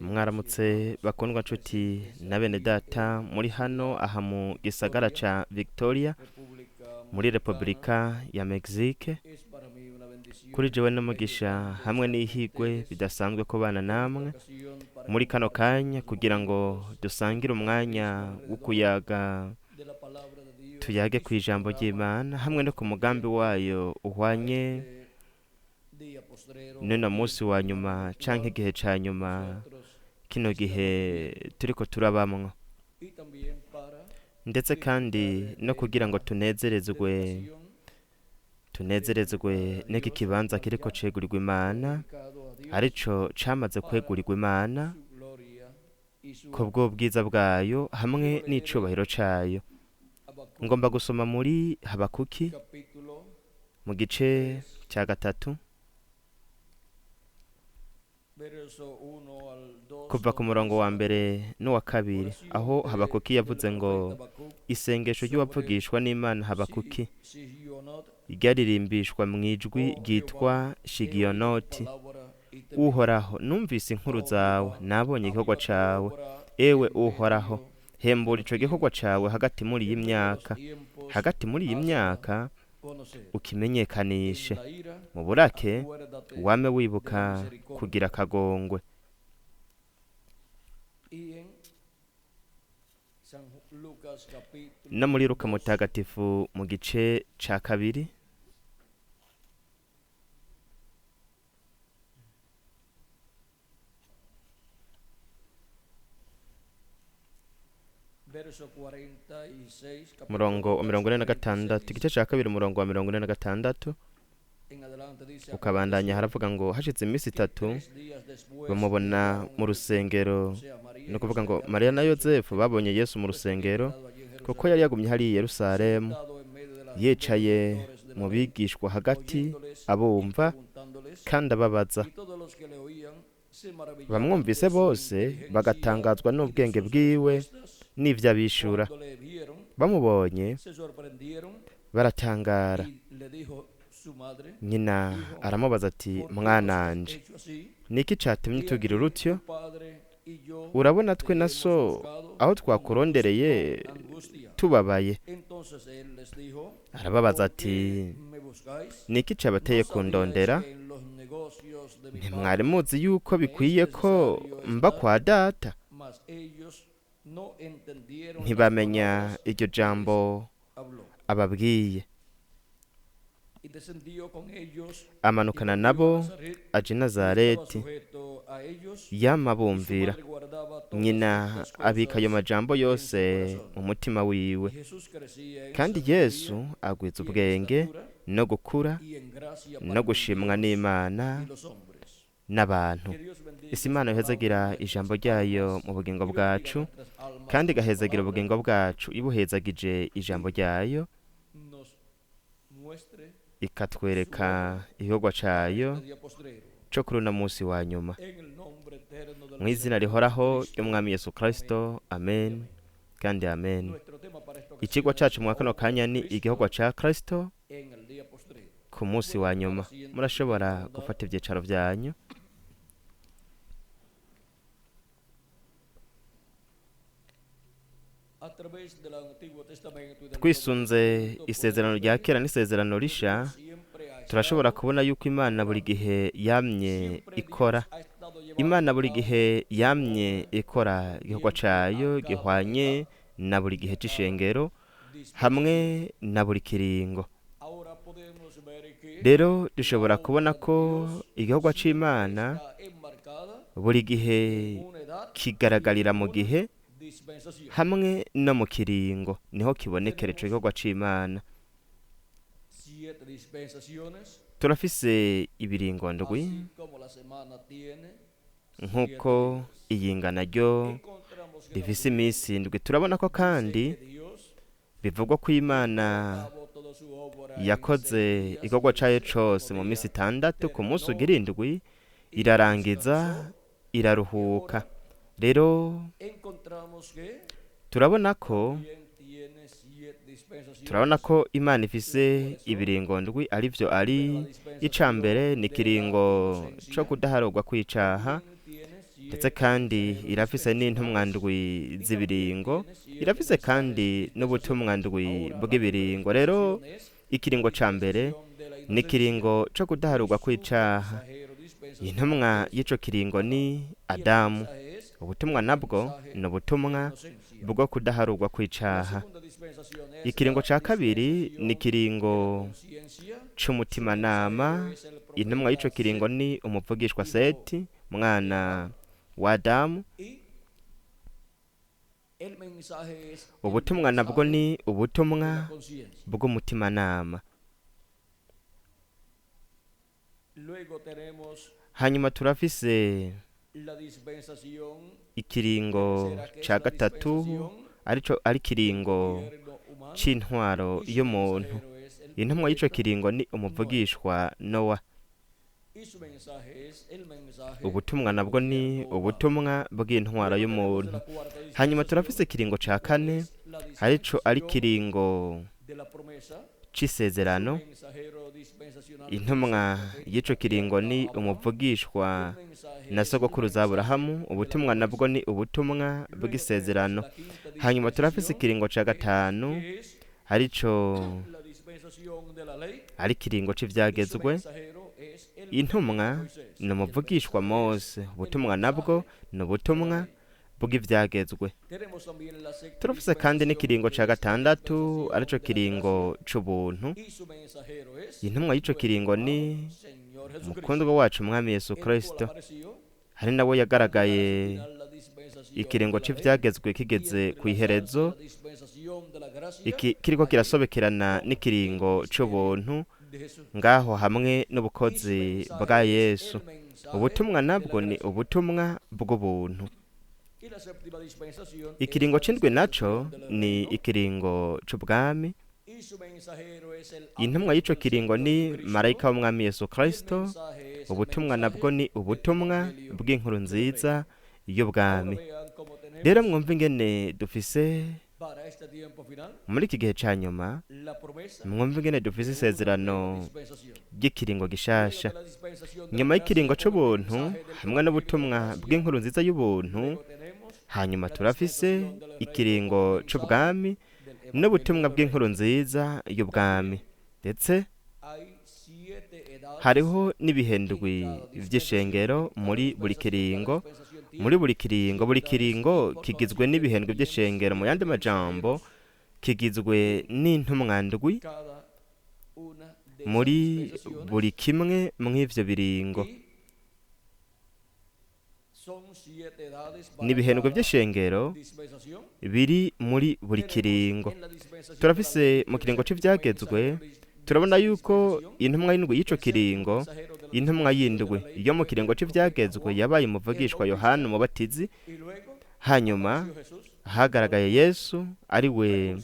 Mwaramutse bakundwa nshuti na bene data muri hano aha mu gisagara ca Victoria muri Republika ya Mexique. Kuri jewe n'umugisha hamwe n'ihigwe bidasanzwe kubana namwe muri kano kanya kugira ngo dusangire umwanya wo kuyaga, tuyage ku ijambo ry'Imana hamwe no ku mugambi wayo uhwanye n'uno munsi wa nyuma canke igihe ca nyuma, kino gihe turiko turabamwo, ndetse kandi no kugira ngo tunezerezwe n'iki kibanza kiriko cegurirwa Imana, arico camaze kwegurirwa Imana kubw'ubwiza bwayo hamwe n'icubahiro cayo. Ngomba gusoma muri Habakuki mu gice ca 3, kuva ku murongo wa mbere n'uwa kabiri, aho Habakuki yavuze ngo isengesho ry'uwavugishwa n'Imana Habakuki ryaririmbishwa mw'ijwi ryitwa Shigiyonoti. Uhoraho, numvise inkuru zawe, nabonye igikorwa cawe. Ewe Uhoraho, hembura ico gikorwa cawe hagati muri iyi myaka, hagati muri iyi myaka ukimenyekanishe. Mu burake wame wibuka kugira akagongwe. No muri Luka Mutagatifu mu gice ca 2, murongo wa 46, igice ca 2 umurongo wa 46 ukabandanya, haravuga ngo hashize iminsi 3 bamubona mu rusengero. Ni ukuvuga ngo Mariya na Yozefu babonye Yesu mu rusengero, kuko yari yagumye hariya i Yerusalemu, yicaye mu bigishwa hagati, abumva kandi ababaza. Bamwumvise bose bagatangazwa n'ubwenge bwiwe n'ivyo abishura. Bamubonye baratangara. Nyina aramubaza ati, mwananje, niki catumye tugira urutyo? Urabona twe na so aho twakurondereye tubabaye. Arababaza ati, niki cabateye kundondera? Ntimwari muzi yuko bikwiye ko mba kwa data? Ntibamenya iryo jambo ababwiye. Amanukana nabo aja i Nazareti, yama abumvira. Nyina abika ayo majambo yose mu mutima wiwe. Kandi Yesu agwiza ubwenge no gukura no gushimwa n'Imana n'abantu. Ese Imana yohezagira ijambo ryayo mu bugingo bwacu, kandi igahezagira ubugingo bwacu ibuhezagije ijambo ryayo, ikatwereka igikorwa cayo co kuri uno munsi wa nyuma. Mw'izina rihoraho ry'Umwami Yesu Kristo, amen kandi amen. Icigwa cacu mwa kano kanya ni igikorwa ca Kristo ku munsi wa nyuma. Murashobora gufata ivyicaro vyanyu. Twisunze isezerano rya kera n'isezerano risha, turashobora kubona yuko Imana buri gihe yamye ikora. Imana buri gihe yamye ikora igikorwa cayo gihwanye na buri gihe c'ishengero hamwe na buri kiringo. Rero dushobora kubona ko igikorwa c'Imana buri gihe kigaragarira mu gihe hamwe no mu kiringo, niho kibonekera ico gikorwa c'Imana. Turafise ibiringo ndwi, nk'uko iyinga naryo rifise iminsi 7. Turabona ko kandi bivugwa ko Imana yakoze igikorwa cayo cose mu minsi 6, ku munsi ugira 7 irarangiza iraruhuka. Rero turabona ko Imana ifise ibiringo ndwi, arivyo ari ica mbere ni ikiringo co kudaharurwa kw'icaha, Ndetse kandi irafise n'intumwa ndwi z'ibiringo, irafise kandi n'ubutumwa ndwi bw'ibiringo. Rero ikiringo ca mbere ni ikiringo co kudaharurwa kw'icaha. Intumwa y'ico kiringo ni Adamu. Ubutumwa nabwo ni ubutumwa bwo kudaharurwa kw'icaha. Ikiringo ca kabiri ni ikiringo c'umutimanama. Intumwa y'ico kiringo ni umuvugishwa Seti, mwana wa Adamu. Ubutumwa nabwo ni ubutumwa bw'umutimanama. Hanyuma turafise ikiringo ca gatatu, arico ari ikiringo c'intwaro y'umuntu. Intumwa y'ico kiringo ni umuvugishwa Nowa. Ubutumwa nabwo ni ubutumwa bw'intwaro y'umuntu. Hanyuma turafise ikiringo ca kane, arico ari ikiringo c'isezerano. Intumwa y'ico kiringo ni umuvugishwa na sogokuruza Aburahamu. Ubutumwa nabwo ni ubutumwa bw'isezerano. Hanyuma turafise ikiringo ca gatanu, arico ari ikiringo c'ivyagezwe. Intumwa ni umuvugishwa Mose. Ubutumwa nabwo ni ubutumwa bw'ivyagezwe. Turafise kandi n'ikiringo ca gatandatu, arico kiringo c'ubuntu. Intumwa y'ico kiringo ni mukundwa wacu Umwami Yesu Kristo. Hari nawe yagaragaye ikiringo c'ivyagezwe kigeze kw'iherezo, iki kiriko kirasobekerana n'ikiringo c'ubuntu ngaho hamwe n'ubukozi bwa Yesu. Ubutumwa nabwo ni ubutumwa bw'ubuntu. Ikiringo c'indwi naco ni ikiringo c'ubwami. Intumwa y'ico kiringo ni marayika w'Umwami Yesu Kristo. Ubutumwa nabwo ni ubutumwa bw'inkuru nziza y'ubwami. Rero mwumva ingene dufise muri iki gihe ca nyuma, mwumva ingene dufise isezerano ry'ikiringo gishasha. Nyuma y'ikiringo c'ubuntu hamwe n'ubutumwa bw'inkuru nziza y'ubuntu, hanyuma turafise ikiringo c'ubwami n'ubutumwa bw'inkuru nziza y'ubwami. Ndetse hariho n'ibihendwi vy'ishengero muri buri kiringo. Muri buri kiringo, buri kiringo kigizwe n'ibihendwi vy'ishengero. Mu yandi majambo, kigizwe n'intumwa ndwi muri buri kimwe mw'ivyo biringo. N'ibihendwi vy'ishengero biri muri buri kiringo. Turafise mu kiringo c'ivyagezwe, turabona yuko intumwa y'indwi y'ico kiringo, intumwa y'indwi yo mu kiringo c'ivyagezwe yabaye umuvugishwa Yohana Umubatizi. Hanyuma hagaragaye Yesu, ari we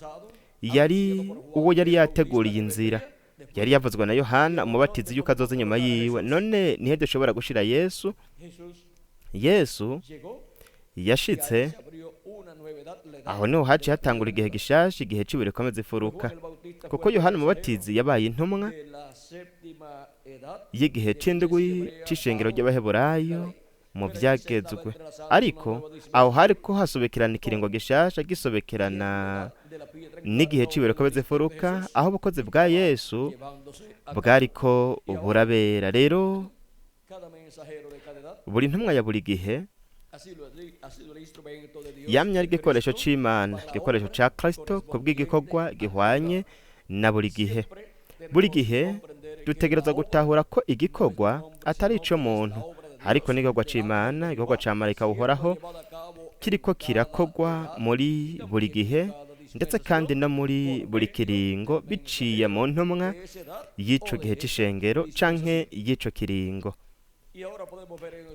yari uwo yari yateguriye inzira, yari yavuzwe na Yohana Umubatizi yuko azoza inyuma yiwe. None nihe dushobora gushira Yesu? Yesu yashitse aho niho haciye hatangura igihe gishasha, igihe c'ibuye rikomeza ifuruka, kuko Yohana Umubatizi yabaye intumwa y'igihe c'indwi c'ishengero ry'Abaheburayo mu vyagezwe. Ariko aho hariko hasobekerana ikiringo gishasha, gisobekerana n'igihe c'ibuye rikomeza ifuruka, aho ubukozi bwa Yesu bwariko burabera. Rero buri ntumwa ya buri gihe yamye ari igikoresho c'Imana, igikoresho ca Kristo kubw'igikorwa gihwanye na buri gihe. Buri gihe dutegerezwa gutahura ko igikorwa atari ic'umuntu, ariko n'igikorwa c'Imana, igikorwa ca marayika uhoraho kiriko kirakogwa muri buri gihe, ndetse kandi no muri buri kiringo, biciye mu ntumwa y'ico gihe c'ishengero canke y'ico kiringo.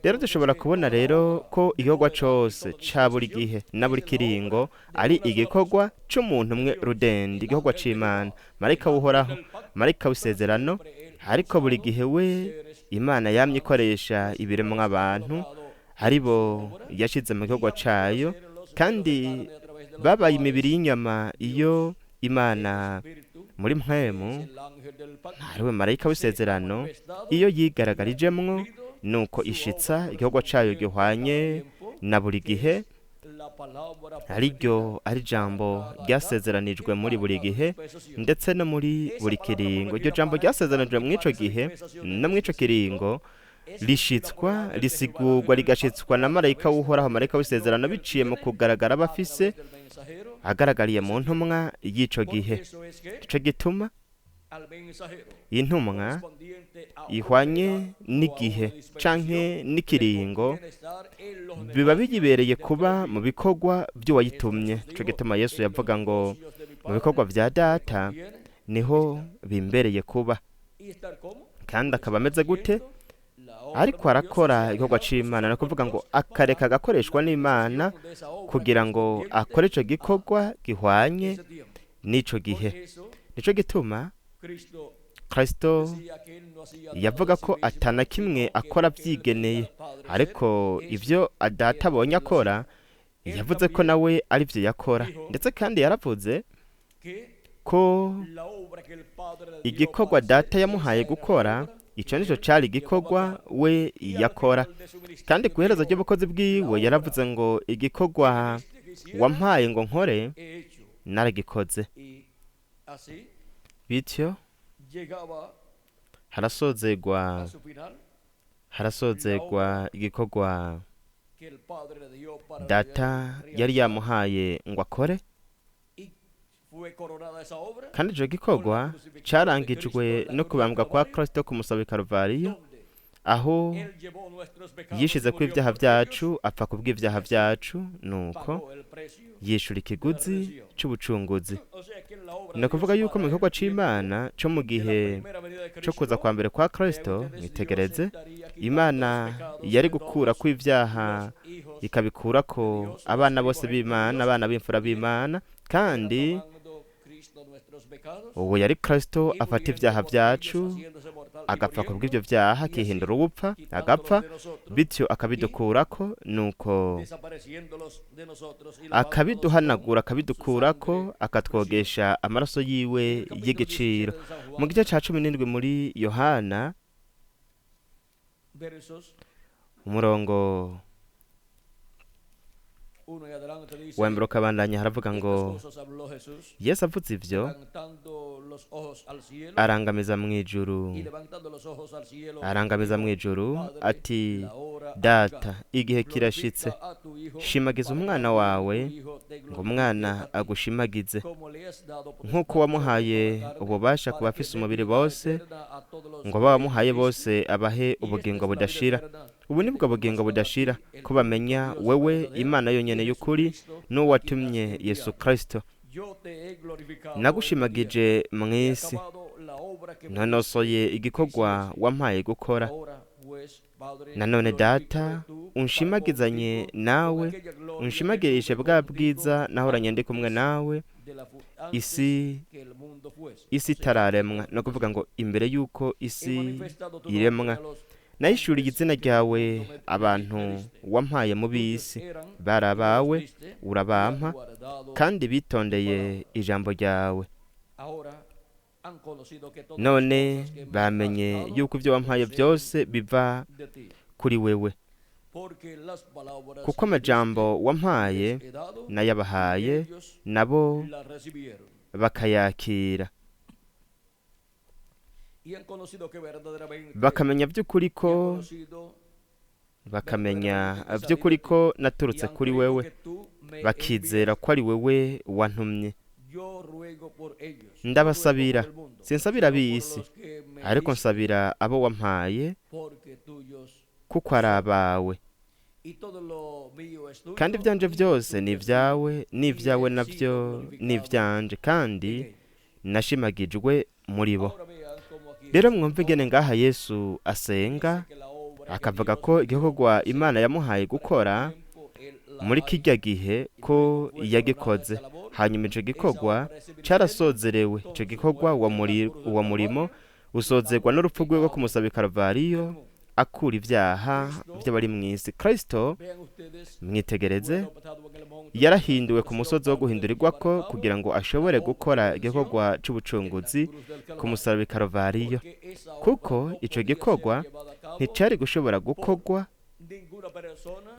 Rero dushobora kubona rero ko igikorwa cose ca buri gihe na buri kiringo ari igikorwa c'umuntu umwe rudende, igikorwa c'Imana, marayika w'Uhoraho, marayika w'isezerano. Ariko buri gihe we Imana yamye ikoresha ibiremwa abantu, aribo yashize mu gikorwa cayo, kandi babaye imibiri y'inyama iyo Imana muri mpwemu, ariwe marayika w'isezerano, iyo yigaragarijemwo Nuko ishitsa igikorwa cayo gihwanye na buri gihe, ariryo ari jambo ryasezeranijwe muri buri gihe ndetse no muri buri kiringo. Iryo jambo ryasezeranijwe mw'ico gihe no mw'ico kiringo rishitswa, risigurwa, rigashitswa na marayika w'Uhoraho, marayika w'isezerano, biciye mu kugaragara bafise agaragariye mu ntumwa y'ico gihe. Ico gituma intumwa ihwanye n'igihe canke n'ikiringo biba biyibereye kuba mu bikorwa by'uwayitumye. Ico gituma Yesu yavuga ngo mu bikorwa vya Data niho bimbereye kuba. Kandi akaba ameze gute? Ariko arakora igikorwa c'Imana, ni ukuvuga ngo akareka agakoreshwa n'Imana kugira ngo akore ico gikorwa gihwanye n'ico gihe. Nico gituma Kristo yavuga ko atana kimwe akora vyigeneye, ariko ivyo Data abonye akora yavuze ko nawe ari vyo yakora. Ndetse kandi yaravuze ko igikorwa Data yamuhaye gukora ico nico cari igikorwa we yakora. Kandi ku iherezo ry'ubukozi bwiwe yaravuze ngo igikorwa wampaye ngo nkore naragikoze. Bityo harasozegwa igikorwa Data yari yamuhaye ngo akore, kandi ico gikorwa carangijwe no kubambwa kwa Kristo ku musaraba i Karuvariyo, aho yishize ko ibyaha byacu, apfa kubw'ibyaha byacu, nuko yishura ikiguzi c'ubucunguzi. Ni ukuvuga yuko mu gikorwa c'Imana co mu gihe co kuza kwa mbere kwa Kristo, mwitegereze, Imana yari gukura ko ibyaha ikabikurako abana bose b'Imana, abana b'imfura b'Imana, kandi ubu yari Kristo afata ibyaha byacu agapfa kubw'ibyo byaha, akihindura ubupfa agapfa, bityo akabidukurako, nuko akabiduhanagura, akabidukurako, akatwogesha amaraso yiwe y'igiciro. Mu gice ca 17 muri Yohana, umurongo wa mbere ukabandanya, haravuga ngo Yesu avuze ivyo arangamiza mw'ijuru, arangamiza mw'ijuru ati Data, igihe kirashitse, shimagiza umwana wawe ngo umwana agushimagize, nk'uko wamuhaye ububasha ku bafise umubiri bose, ngo abo wamuhaye bose abahe ubugingo budashira. Ubu nibwo bugingo budashira, ko bamenya wewe Imana yonyene y'ukuri n'uwo watumye Yesu Kristo. Nagushimagije mw'isi, nonosoye igikorwa wampaye gukora. Nanone Data, unshimagizanye nawe, unshimagirishe bwa bwiza nahoranye ndi kumwe nawe isi itararemwa. No kuvuga ngo imbere y'uko isi iremwa nayishuriye izina ryawe abantu wampaye mu b'isi, barabawe urabampa, kandi bitondeye ijambo ryawe. None bamenye yuko ibyo wampaye byose biva kuri wewe, kuko amajambo wampaye nayabahaye, nabo bakayakira, bakamenya by'ukuri ko naturutse kuri wewe, bakizera ko ari wewe wantumye. Ndabasabira, sinsabira ab'isi, ariko nsabira abo wampaye, kuko ari abawe. Kandi ibyanje byose ni ibyawe, n'ibyawe nabyo ni ibyanje, kandi nashimagijwe muri bo. Rero mwumve ingene ngaha Yesu asenga, akavuga ko igikorwa Imana yamuhaye gukora muri kirya gihe ko yagikoze. Hanyuma ico gikorwa carasozerewe. Ico gikorwa uwo murimo usozerwa n'urupfu rwiwe rwo kumusaba i Karuvariyo, akura ibyaha by'abari mw'isi. Kristo, mwitegereze, yarahinduwe ku musozi wo guhindurirwako kugira ngo ashobore gukora igikorwa c'ubucunguzi ku musaraba i Karuvariyo, kuko ico gikorwa Nticari gushobora gukorwa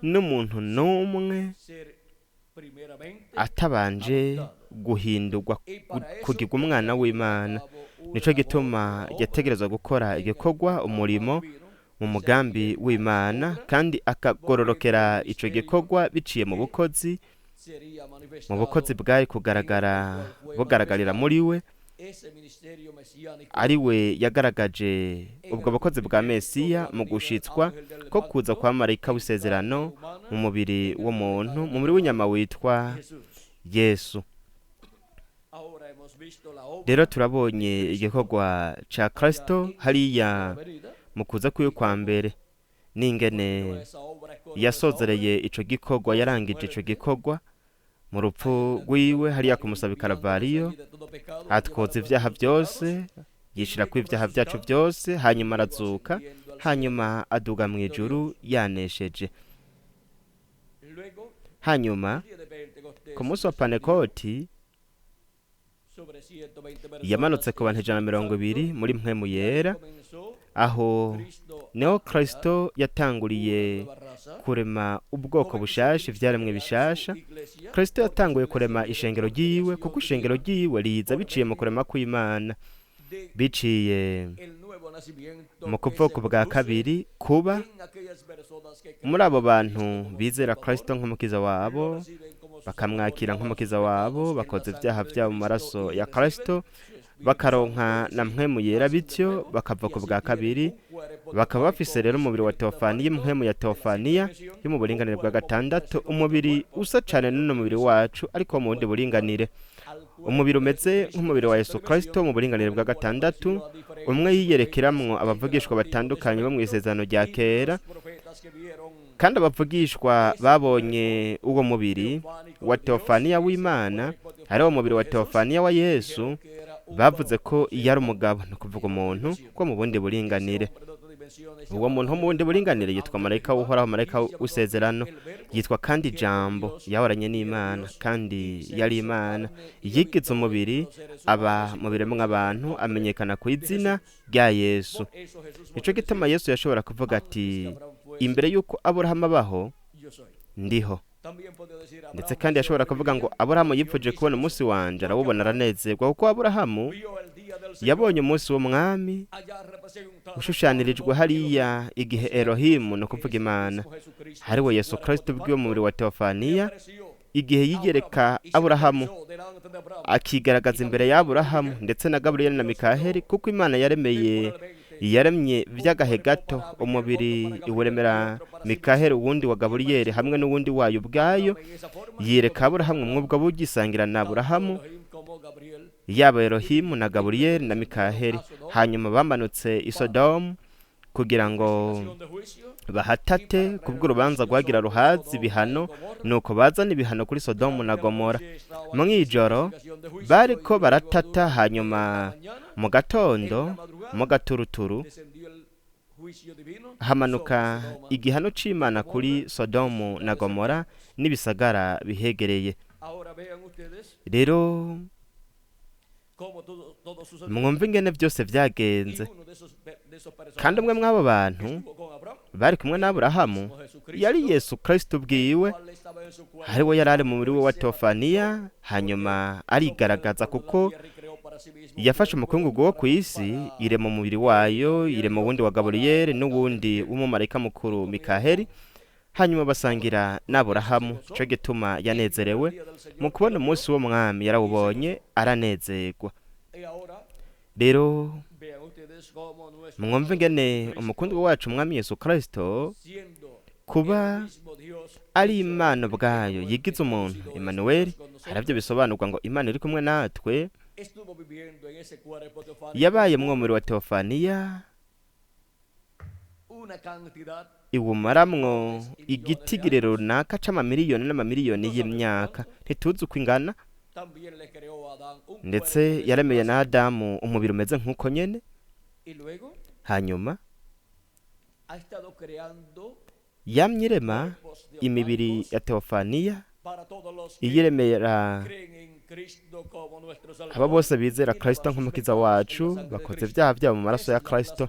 n'umuntu n'umwe atabanje guhindurwa kugirwa umwana w'Imana. Nico gituma yategerezwa gukora igikorwa, umurimo mu mugambi w'Imana, kandi akagororokera ico gikorwa biciye mu bukozi, mu bukozi bwari kugaragara bugaragarira muri we, ari we yagaragaje ubwo bukozi bwa Mesiya mu gushitswa ko kuza kwa marayika w'isezerano mu mubiri w'umuntu, mu mubiri w'inyama witwa Yesu. Rero turabonye igikorwa ca Kristo hariya mu kuza kwiwe kwa mbere, n'ingene yasozereye ico gikorwa, yarangije ico gikorwa mu rupfu rwiwe hariya ku musaba Karavariyo, atwoza ibyaha byose, yishira ko ibyaha byacu byose, hanyuma arazuka, hanyuma aduga mu ijuru yanesheje. Hanyuma ku munsi wa Pantekoti yamanutse ku bantu 120 muri mpwemu yera, aho niho Kristo yatanguriye kurema ubwoko bushasha, ivyaremwe bishasha. Kristo yatanguye kurema ishengero ryiwe, kuko ishengero ryiwe riza biciye mu kurema kw'Imana, biciye mu kuvuka bwa kabiri, kuba muri abo bantu bizera Kristo nk'umukiza wabo, bakamwakira nk'umukiza wabo, bakoze ibyaha byabo mu maraso ya Kristo, bakaronka na mpwemu yera, bityo bakava ku bwa kabiri, bakaba bafise rero umubiri wa teofaniya, impwemu ya teofaniya yo mu buringanire bwa gatandatu, umubiri usa cane n'uno mubiri wacu ariko mu bundi buringanire, umubiri umeze nk'umubiri wa Yesu Kristo mu buringanire bwa gatandatu, umwe yiyerekeramwo abavugishwa batandukanye bo mu isezerano rya kera, kandi abavugishwa babonye uwo mubiri wa teofaniya w'Imana, ari wo mubiri wa teofaniya wa Yesu, bavuze ko yari umugabo, ni ukuvuga umuntu wo mu bundi buringanire. Uwo muntu wo mu bundi buringanire yitwa marayika w'Uhoraho, marayika w'isezerano, yitwa kandi Ijambo, yahoranye n'Imana kandi yari Imana, yigize umubiri aba mu biremwa abantu, amenyekana ku izina rya Yesu. Nico gituma Yesu yashobora kuvuga ati imbere y'uko Aburahamu abaho ndiho. Ndetse kandi yashobora kuvuga ngo Aburahamu yipfuje kubona umunsi wanje arawubona aranezerwa, kuko Aburahamu yabonye umunsi w'umwami ushushanirijwe hariya igihe Elohimu, ni ukuvuga Imana, ari we Yesu Kristo ubwiwe mu mubiri wa teofaniya, igihe yigereka Aburahamu akigaragaza imbere ya Aburahamu ndetse na Gaburiyeli na Mikaheli, kuko Imana yaremeye yaremye by'agahe gato umubiri iwuremera Mikaheli, uwundi wa Gaburiyeli hamwe n'uwundi wayo ubwayo, yereka Aburahamu umwubwo bugisangira na Aburahamu, yaba Elohimu na Gaburiyeli na Mikaheli. Hanyuma bamanutse i Sodomu kugira ngo bahatate kubw'urubanza rwagira ruhazi ibihano, nuko bazana ibihano kuri Sodomu na Gomora. Mw'ijoro bariko baratata, hanyuma mu gatondo mu gaturuturu hamanuka igihano c'Imana kuri Sodomu na Gomora n'ibisagara bihegereye. Rero mwumve ingene byose vyagenze. Kandi umwe mw'abo bantu bari kumwe n'Aburahamu yari Yesu Kristo ubwiwe, ari we yari ari mu mubiri we wa teofaniya, hanyuma arigaragaza kuko yafashe umukungugu wo ku isi, irema umubiri wayo, irema uwundi wa Gaburiyeli n'uwundi w'umumarayika mukuru Mikaheli, hanyuma basangira n'Aburahamu. Ico gituma yanezerewe mu kubona umunsi w'umwami, yarawubonye aranezerwa. Rero mwumve ingene umukundwa wacu umwami Yesu Kristo kuba ari Imana ubwayo yigize umuntu, Emanuweli, haravyo bisobanurwa ngo Imana iri kumwe natwe, yabaye mwomuri wa teofaniya, iwumaramwo igitigiri runaka c'amamiliyoni n'amamiliyoni y'imyaka, ntituzi uko ingana. Ndetse yaremeye na Adamu umubiri umeze nk'uko nyene. Hanyuma yamye irema imibiri ya teofaniya, iyiremera aba bose bizera Kristo nk'umukiza wacu, bakoze ibyaha byabo mu maraso ya Kristo.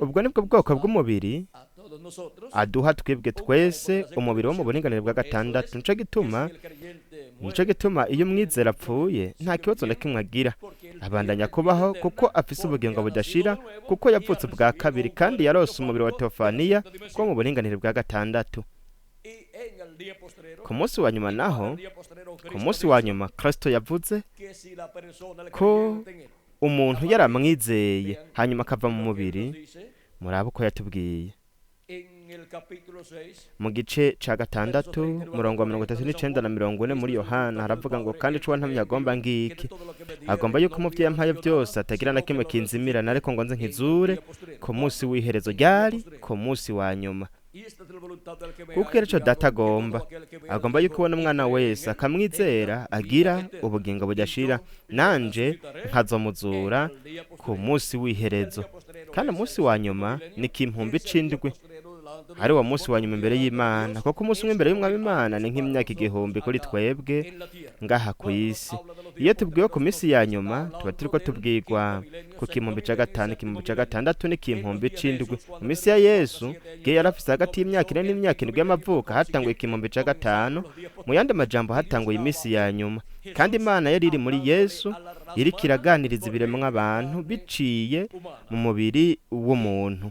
Ubwo nibwo bwoko bw'umubiri aduha twebwe twese, umubiri wo mu buringanire bwa gatandatu. Nico gituma iyo umwizera apfuye nta kibazo na kimwe agira, abandanya kubaho kuko afise ubugingo budashira, kuko yavutse ubwa kabiri kandi yarose umubiri wa teofaniya wo mu buringanire bwa gatandatu. Ku munsi wa nyuma naho, ku munsi wa nyuma Kristo yavuze ko umuntu yaramwizeye hanyuma akava mu mubiri. Murabe uko yatubwiye mu gice ca 6 murongo wa 39 na 40 muri Yohana, haravuga ngo: kandi ico wantumye agomba ngiki, agomba yuko mu vyo yampaye byose atagira na kimwe kinzimirana, ariko ngo nze nkizure ku munsi w'iherezo, ryari ku munsi wa nyuma. Kuko ico Data agomba yuko ubona umwana wese akamwizera agira ubugingo budashira, nanje nkazomuzura ku munsi w'iherezo. Kandi umunsi wa nyuma ni kimpumbi c'indwi, ari wo munsi wa nyuma imbere y'Imana, kuko umunsi umwe imbere y'Umwami Imana ni nk'imyaka 1000 kuri twebwe ngaha ku isi. Iyo tubwiwe ku minsi ya nyuma tuba turiko tubwirwa ku kimpumbi ca 5, ikimpumbi ca 6 n'ikimpumbi c'indwi. Mu minsi ya Yesu, igihe yari afise hagati y'imyaka 4 n'imyaka 7 y'amavuko, hatanguye ikimpumbi ca 5, mu yandi majambo hatanguye iminsi ya nyuma. Kandi Imana yari iri muri Yesu, iriko iraganiriza ibiremwa abantu biciye mu mubiri w'umuntu.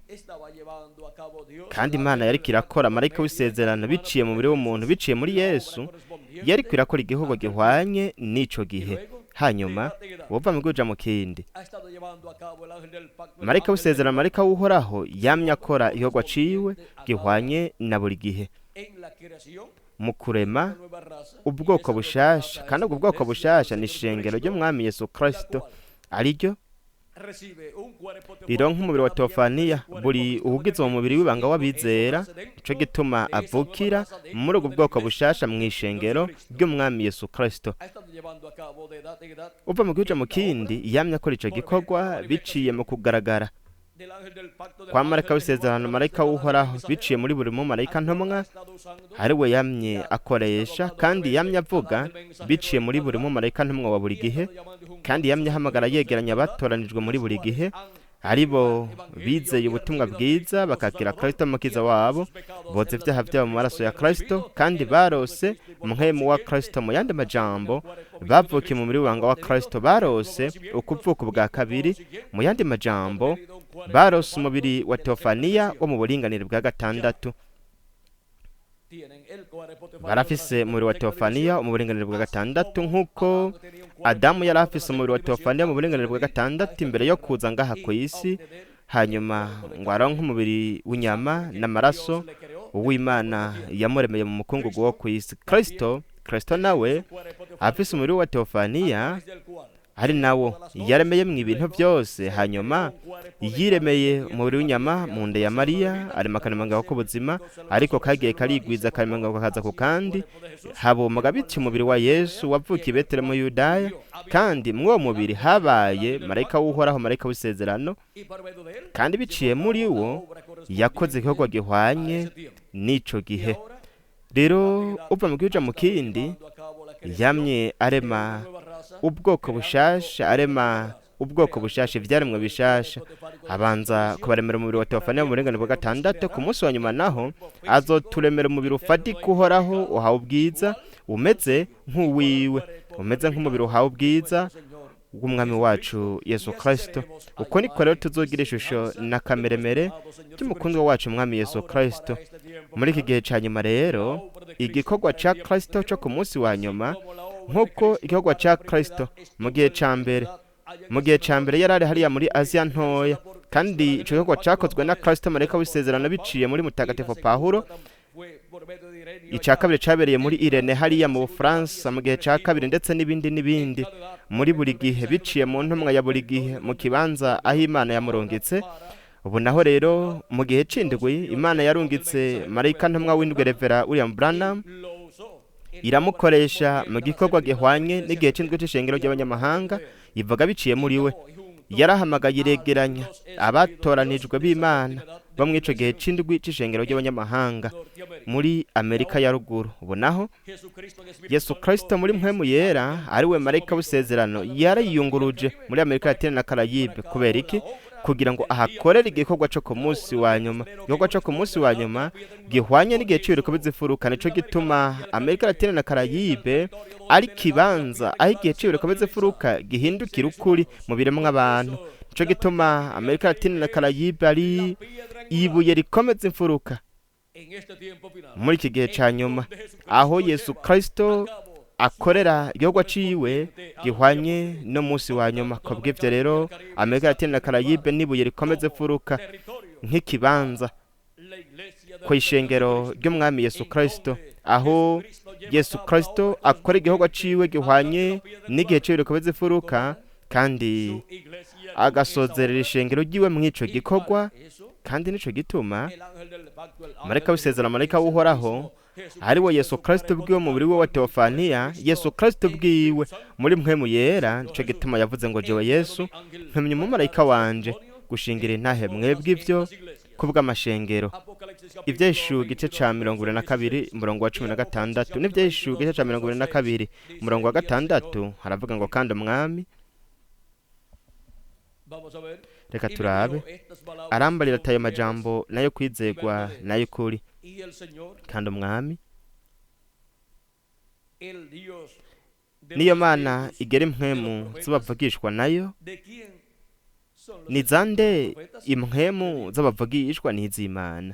Kandi Imana yariko irakora marayika w'isezerano biciye mu mubiri w'umuntu, biciye muri Yesu, yariko irakora igihugu gihwanye n'ico gihe. Hanyuma wova mu kuja mu kindi, marayika w'isezerano, marayika w'Uhoraho yamye akora igikorwa ciwe gihwanye na buri gihe mu kurema ubwoko bushasha. Kandi ubwo bwoko bushasha ni ishengero ry'Umwami Yesu Kristo, ariryo rironka umubiri wa teofaniya. Buri uwugize uwo mubiri w'ibanga w'abizera, nico gituma avukira muri ubwo bwoko bushasha mu ishengero ry'Umwami Yesu Kristo. Uva mu kuja mu kindi, yamye akora ico gikorwa biciye mu kugaragara kwa marayika w'isezerano, marayika w'Uhoraho, biciye muri buri mumarayika ntumwa ari we yamye akoresha, kandi yamye avuga biciye muri buri mumarayika ntumwa wa buri gihe, kandi yamye ahamagara yegeranya abatoranijwe muri buri gihe, aribo bizeye ubutumwa bwiza bakakira Kristo mukiza wabo, boza ibyaha byabo mu maraso ya Kristo, kandi barose muhemu wa Kristo. Mu yandi majambo bavukiye mu mubiri w'ibanga wa Kristo, barose ukuvuka ubwa kabiri. Mu yandi majambo barose umubiri wa teofaniya wo mu buringanire bwa 6. Barafise umubiri wa teofaniya mu buringanire bwa 6, nk'uko Adamu yari afise umubiri wa teofaniya mu buringanire bwa 6 imbere yo kuza ngaha ku isi, hanyuma ngo aronke umubiri w'inyama n'amaraso uw'Imana yamuremeye mu mukungugu wo ku isi. Kristo nawe afise umubiri wa teofaniya, ari nawo yaremeye mu ibintu byose, hanyuma yiremeye umubiri w'inyama mu nda ya Mariya, arema akaremangingo k'ubuzima, ariko kagiye karigwiza akaremangingo kakaza ku kandi, habumbaga bityo umubiri wa Yesu wavukiye i Betelehemu Yudaya. Kandi mw'uwo mubiri habaye marayika w'Uhoraho, marayika w'isezerano, kandi biciye muri wo yakoze igikorwa gihwanye n'ico gihe. Rero uva mu kuja mu kindi, yamye arema ubwoko bushasha, arema ubwoko bushasha, ivyaremwe bishasha, abanza kubaremera umubiri wa teofaniya mu buringanire bwa 6. Ku munsi wa nyuma naho azoturemera umubiri ufatika Uhoraho uhawe ubwiza, umeze nk'uwiwe, umeze nk'umubiri uhawe ubwiza w'Umwami wacu Yesu Kristo. Uko niko rero tuzogira ishusho na kameremere by'umukundwa wacu Umwami Yesu Kristo. Muri iki gihe ca nyuma rero, igikorwa ca Kristo co ku munsi wa nyuma, nk'uko igikorwa ca Kristo mu gihe ca mbere, mu gihe ca mbere yari ari hariya muri Aziya ntoya, kandi ico gikorwa cakozwe na Kristo marayika w'isezerano biciye muri Mutagatifu Pawulo. Ica kabiri cabereye muri Irene hariya mu Bufaransa mu gihe ca kabiri, ndetse n'ibindi n'ibindi, muri buri gihe biciye mu ntumwa ya buri gihe mu kibanza aho Imana yamurungitse. Ubu naho rero mu gihe c'indwi, Imana yarungitse marayika ntumwa w'indwi, Revera William Branham, iramukoresha mu gikorwa gihwanye n'igihe c'indwi c'ishengero ry'abanyamahanga, ivuga biciye muri we. Yarahamagaye iregeranya abatoranijwe b'Imana bo mw'ico gihe c'indwi c'ishengero ry'abanyamahanga muri Amerika ya ruguru. Ubu naho Yesu Kristo muri mpwemu yera, ari we marayika w'isezerano, yarayiyunguruje muri Amerika Latine na Karayibe. Kubera iki? kugira ngo ahakorere igikorwa cyo ku munsi wa nyuma. Igikorwa cyo ku munsi wa nyuma gihwanye n'igihe cy'ibiriko bizifuruka. Nico gituma Amerika Latine na Karayibe ari kibanza aho igihe cy'ibiriko bizifuruka gihindukira ukuri mu biremwa abantu. Nico gituma Amerika Latine na Karayibe ari ibuye rikomeza imfuruka muri iki gihe ca nyuma, aho Yesu Kristo akorera igikorwa ciwe gihwanye n'umunsi wa nyuma. Kubw'ivyo rero, Amerika Latine na Karayibe n'ibuye rikomeza imfuruka nk'ikibanza ku ishengero ry'umwami Yesu Kristo, aho Yesu Kristo akora igikorwa ciwe gihwanye n'igihe c'ibiriko bizifuruka, kandi agasozerera ishengero ryiwe mw'ico gikorwa. Kandi nico gituma marayika w'isezerano, marayika w'Uhoraho, ari we Yesu Kristo bwiwe mubiri we wa Teofaniya, Yesu Kristo bwiwe muri mpwemu yera. Nico gituma yavuze ngo jewe Yesu ntumye umumarayika wanje gushingira intahe mwebwe ivyo kubw'amashengero. Ivyeshu igice ca 22 umurongo wa 16, n'ivyeshu igice ca 22 umurongo wa 6 haravuga ngo kandi umwami, reka turabe, arambarira atayo majambo nayo kwizegwa nayo kuri. Kandi umwami niyo mana igera impwemu z'abavugishwa nayo. Ni zande impwemu z'abavugishwa? Ni iz'Imana.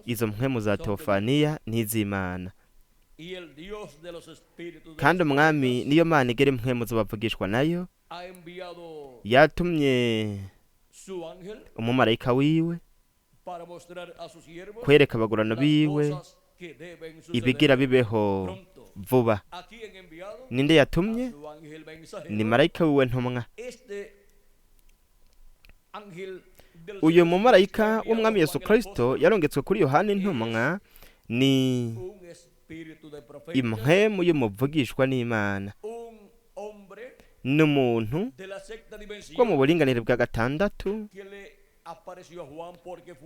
Izo mpwemu za Teofaniya ni iz'Imana. Kandi umwami niyo mana igera impwemu z'abavugishwa nayo yatumye umumarayika wiwe kwereka abagurano biwe ibigira bibeho vuba. Ninde yatumye? Ni marayika wiwe ntumwa. Uyu mumarayika w'umwami Yesu Kristo yarongetswe kuri Yohana intumwa ni impwemu y'umuvugishwa n'Imana, ni umuntu wo mu buringanire bwa gatandatu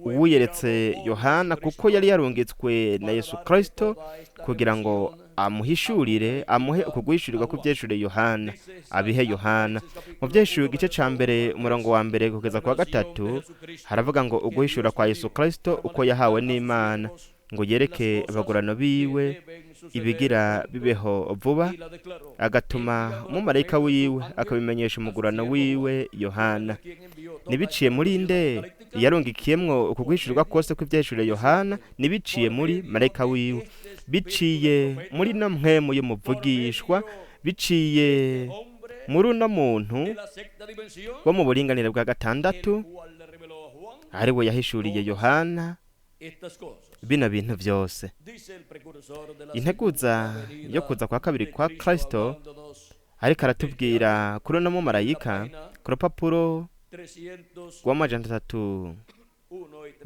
wiyeretse Yohana kuko yari yarungitswe na Yesu Kristo kugira ngo amuhishurire, amuhe ukuguhishurirwa kw'ivyeshure Yohana, abihe Yohana. Mu vyeshure igice ca mbere umurongo wa mbere kugeza ku wa 3 haravuga ngo uguhishura kwa Yesu Kristo uko yahawe n'Imana ngo yereke abagurano biwe ibigira bibeho vuba, agatuma umumarayika wiwe akabimenyesha umugurano wiwe Yohana. Nibiciye muri nde yarungikiyemwo ukuguhishurirwa kose kw'ivyeshure Yohana? Nibiciye muri marayika wiwe, biciye muri no mpwemu y'umuvugishwa, biciye muri uno muntu wo mu buringanire bwa gatandatu ari we yahishuriye Yohana bino bintu vyose. Integuza yo kuza kwa kabiri kwa Kristo ariko aratubwira kuri uno mumarayika ku rupapuro rw'301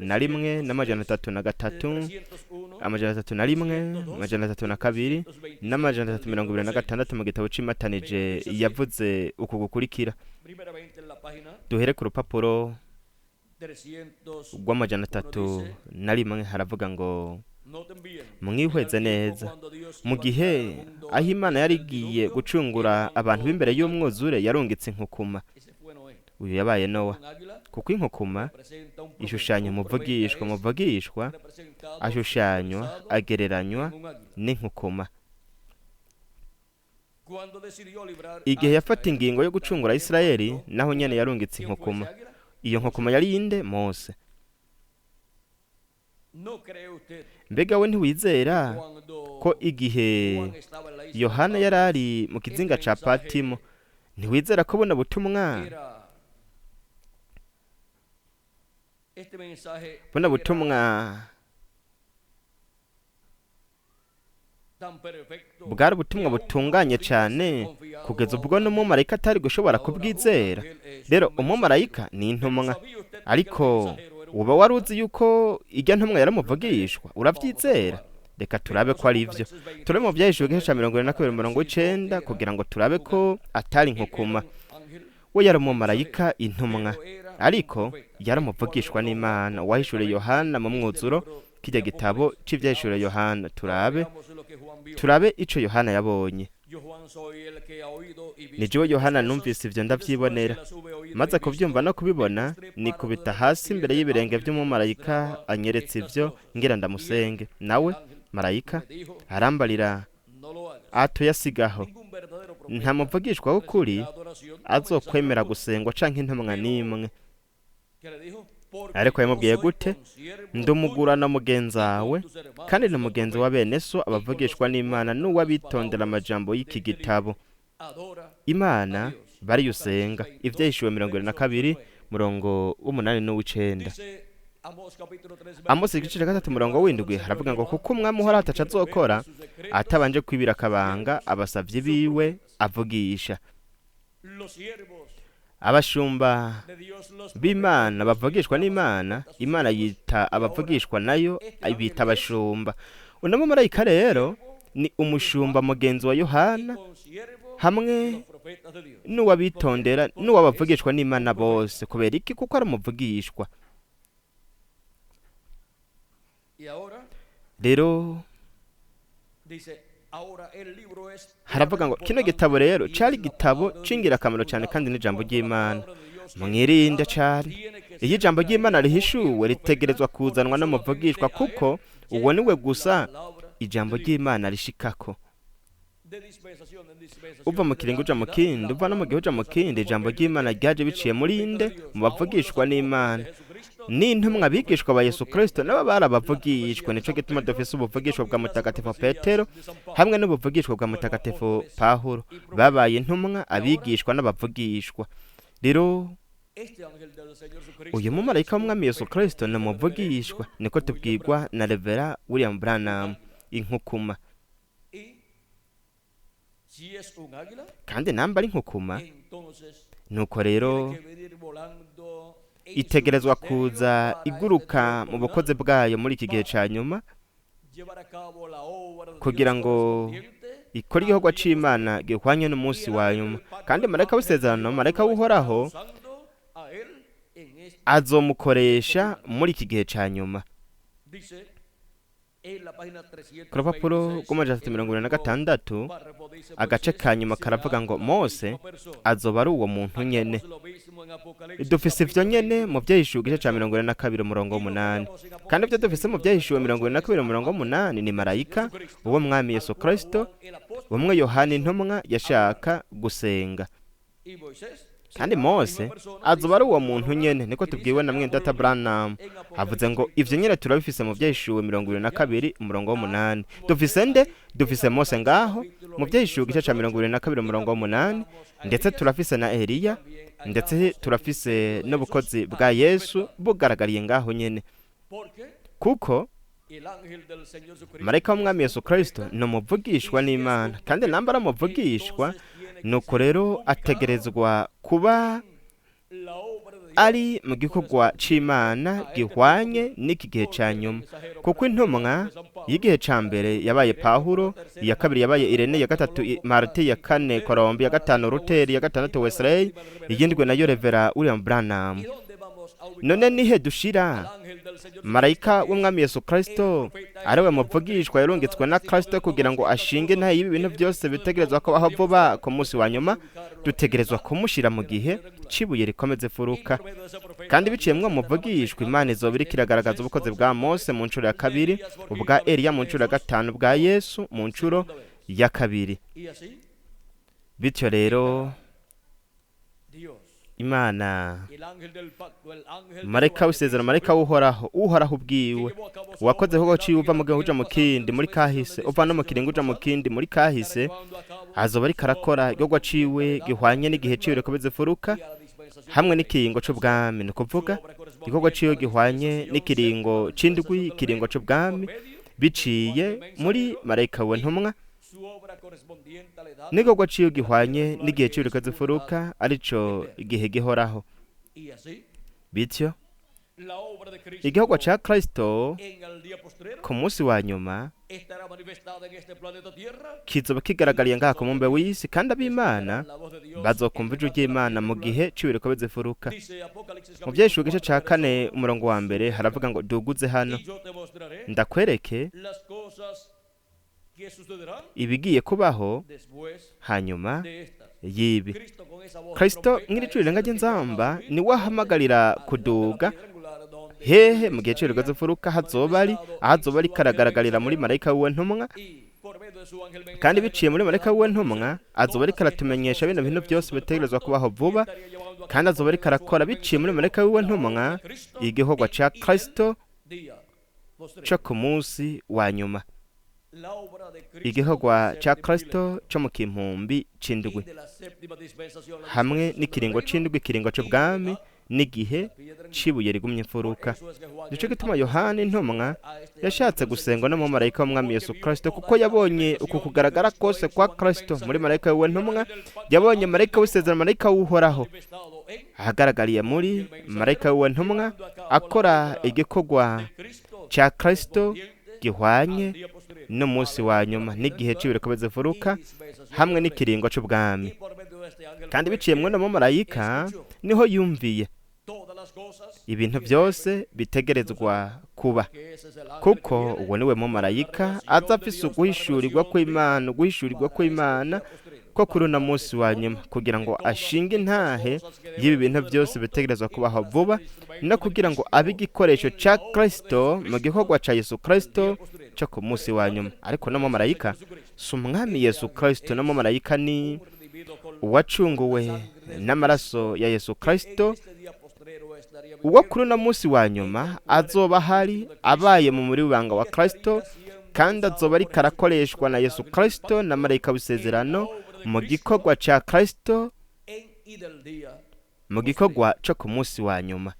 n'303, 301, 302 n'326 mu gitabo c'imatanije yavuze uku gukurikira. Duhere ku rupapuro rw'301 haravuga ngo mwihweze neza, mu gihe aho Imana yari igiye gucungura abantu b'imbere y'umwuzure yarungitse inkukuma. Uyu yabaye Nowa, kuko inkukuma ishushanya umuvugishwa, umuvugishwa ashushanywa agereranywa n'inkukuma. Igihe yafata ingingo yo gucungura Isirayeli, naho nyene yarungitse inkukuma. Iyo nkukuma yari inde? Mose. Mbega we ntiwizera ko igihe Yohana yari ari mu kizinga ca Patimo, ntiwizera ko buno butumwa, buno butumwa bwari ubutumwa butunganye cyane kugeza ubwo n'umumarayika atari gushobora kubwizera. Rero umumarayika ni intumwa, ariko uba wari uzi yuko ijya ntumwa yaramuvugishwa, urabyizera? Reka turabe ko ari ibyo. Turabe mu Vyahishuriwe igice ca 22 umurongo w'9 kugira ngo turabe ko atari inkukuma. We yari umumarayika intumwa, ariko yaramuvugishwa n'Imana wahishuriye Yohana mu mwuzuro kijya gitabo c'ivyahishuriwe Yohana. Turabe ico Yohana yabonye. Ni jewe Yohana numvise ivyo ndavyibonera, Maze kubyumva no kubibona, nikubita hasi imbere y'ibirenge by'umumarayika anyeretse ibyo, ngira ndamusenge. Nawe marayika arambarira atuyasigaho, nta muvugishwa w'ukuri azokwemera gusengwa canke intumwa n'imwe. Ariko yamubwiye gute? Ndumugurana mugenzawe, kandi ni mugenzi wa bene so abavugishwa n'Imana n'uwabitondera amajambo y'iki gitabo. Imana bariyusenga. Ibyahishuwe 22 murongo w'umunani n'uw'icenda. Amosi igice cya 3 murongo w'indwi haravuga ngo kuko umwami uhoraho ataco azokora atabanje kwibira akabanga abasavyi biwe avugisha. Abashumba b'Imana bavugishwa n'Imana, Imana yita abavugishwa nayo ibita abashumba. Uno mumarayika rero ni umushumba mugenzi wa Yohana hamwe n'uwabitondera n'uwabavugishwa n'Imana bose. Kubera iki? Kuko ari umuvugishwa. Rero haravuga ngo kino gitabo rero cari igitabo c'ingirakamaro cyane kandi n'ijambo ry'Imana. Mwirinde cyane. Iyo ijambo ry'Imana rihishuwe ritegerezwa kuzanwa n'umuvugishwa, kuko uwo niwe gusa ijambo ry'Imana rishikako. Uva mu kiringo uja mu kindi, uva no mu gihe uja mu kindi, ijambo ry'Imana ryaje biciye muri nde? Mu bavugishwa n'Imana. N'intumwa abigishwa ba Yesu Kristo nabo barabavugishwa. Nico gituma dufise ubuvugishwa bwa Mutagatifu Petero hamwe n'ubuvugishwa bwa Mutagatifu Pawulo. Babaye intumwa, abigishwa n'abavugishwa. Rero uyu mumarayika w'umwami Yesu Kristo ni umuvugishwa, niko tubwirwa na Revera William Branham, inkukuma. Kandi namba ari inkukuma, nuko rero itegerezwa kuza iguruka mu bukozi bwayo muri iki gihe ca nyuma, kugira ngo ikore igikorwa c'Imana gihwanye n'umunsi wa nyuma. Kandi marayika w'isezerano, marayika w'Uhoraho, azomukoresha muri iki gihe ca nyuma. Ku rupapuro rw'326 agace ka nyuma karavuga ngo Mose azoba ari uwo muntu nyene. Dufise ivyo nyene mu vyahishuwe igice ca 42 umurongo w'umunani. Kandi ivyo dufise mu vyahishuwe 22 umurongo w'umunani ni marayika uwo mwami Yesu Kristo, umwe Yohana intumwa yashaka gusenga. Kandi Mose azoba ari uwo muntu nyene, niko tubwiwe na mwene data Branham. Avuze ngo ivyo nyene turabifise mu vyahishuwe 22 umurongo w'umunani. Dufise nde? Dufise Mose ngaho mu vyahishuwe igice ca 22 umurongo w'umunani, ndetse turafise na Eliya, ndetse turafise n'ubukozi bwa Yesu bugaragariye ngaho nyene. Kuko marayika w'umwami Yesu Kristo ni umuvugishwa n'Imana, kandi namba ari umuvugishwa, nuko rero ategerezwa kuba ari mu gikorwa c'Imana gihwanye n'iki gihe ca nyuma. Kuko intumwa y'igihe ca mbere yabaye Pawulo, iya kabiri yabaye Irene, iya gatatu Marite, iya kane Kolombi, iya gatanu Luteri, iya gatandatu Wesley, iyindwi nayo Revera William Branham. None nihe dushira marayika w'umwami Yesu Kristo ariwe muvugishwa yarungitswe na Kristo kugira ngo ashinge intahe y'ibi bintu byose bitegerezwa kubaho vuba ku munsi wa nyuma? Dutegerezwa kumushira mu gihe cibuye rikomeze imfuruka. Kandi biciye mwo muvugishwa, Imana izoba iriko iragaragaza ubukozi bwa Mose mu ncuro ya kabiri, ubwa Eliya mu ncuro ya gatanu, ubwa Yesu mu ncuro ya kabiri. Bityo rero Imana, marayika w'isezerano, marayika w'Uhoraho, Uhoraho ubwiwe wakoze kuko ciye uva mu gihe uja mu kindi muri kahise, uva no mu kiringo uja mu kindi muri kahise, azoba ariko arakora igikorwa ciwe gihwanye n'igihe ciwe rikomeza imfuruka hamwe n'ikiringo c'ubwami. Ni ukuvuga igikorwa ciwe gihwanye n'ikiringo c'indwi, ikiringo c'ubwami, biciye muri marayika we ntumwa, n'igikorwa ciwe gihwanye n'igihe ciwe rikomeza imfuruka, arico igihe gihoraho. Bityo igikorwa ca Kristo ku munsi wa nyuma kizoba kigaragariye ngaha ku mumbe w'isi, kandi ab'Imana bazokumva ijwi ry'Imana mu gihe ciwe rikomeza imfuruka. Mu vyahishuwe igice ca 4 umurongo wa mbere haravuga ngo duguze hano ndakwereke ibigiye kubaho hanyuma y'ibi. Kristo nk'iri rirenga ry'inzamba niwe ahamagarira kuduga hehe mu gihe cy'ibirogo mfuruka hazoba ari aho azoba ariko aragaragarira muri marayika wiwe ntumwa, kandi biciye muri marayika wiwe ntumwa azoba ariko aratumenyesha bino bintu byose bitegerezwa kubaho vuba, kandi azoba ariko arakora biciye muri marayika wiwe ntumwa igikorwa ca Kristo co ku munsi wa nyuma, igikorwa ca Kristo co mu kimpumbi c'indwi hamwe n'ikiringo c'indwi, ikiringo c'ubwami n'igihe cibuye rigumye imfuruka. Nico gituma Yohana intumwa yashatse gusenga no mu marayika w'umwami Yesu Kristo, kuko yabonye uku kugaragara kose kwa Kristo muri marayika wiwe ntumwa. Yabonye marayika w'isezerano, marayika w'Uhoraho ahagaragariye muri marayika wiwe ntumwa akora igikorwa ca Kristo gihwanye n'umunsi wa nyuma n'igihe cy'ibirokomeza imfuruka hamwe n'ikiringo c'ubwami. Kandi biciye muri uno mumarayika niho yumviye ibintu byose bitegerezwa kuba, kuko uwo niwe mumarayika aza afise uguhishurirwa kw'Imana, uguhishurirwa kw'Imana ko kuri uno munsi wa nyuma, kugira ngo ashinge intahe y'ibi bintu byose bitegerezwa kubaho vuba, no kugira ngo abe igikoresho ca Kristo mu gikorwa ca Yesu Kristo cyo ku munsi wa nyuma. Ariko no mumarayika si umwami Yesu Kristo, no mumarayika ni uwacunguwe n'amaraso ya Yesu Kristo, uwo kuri uno munsi wa nyuma azoba ahari abaye mu muri banga wa Kristo, kandi azoba ariko arakoreshwa na Yesu Kristo na marayika w'isezerano mu gikorwa ca Kristo, mu gikorwa co ku munsi wa nyuma.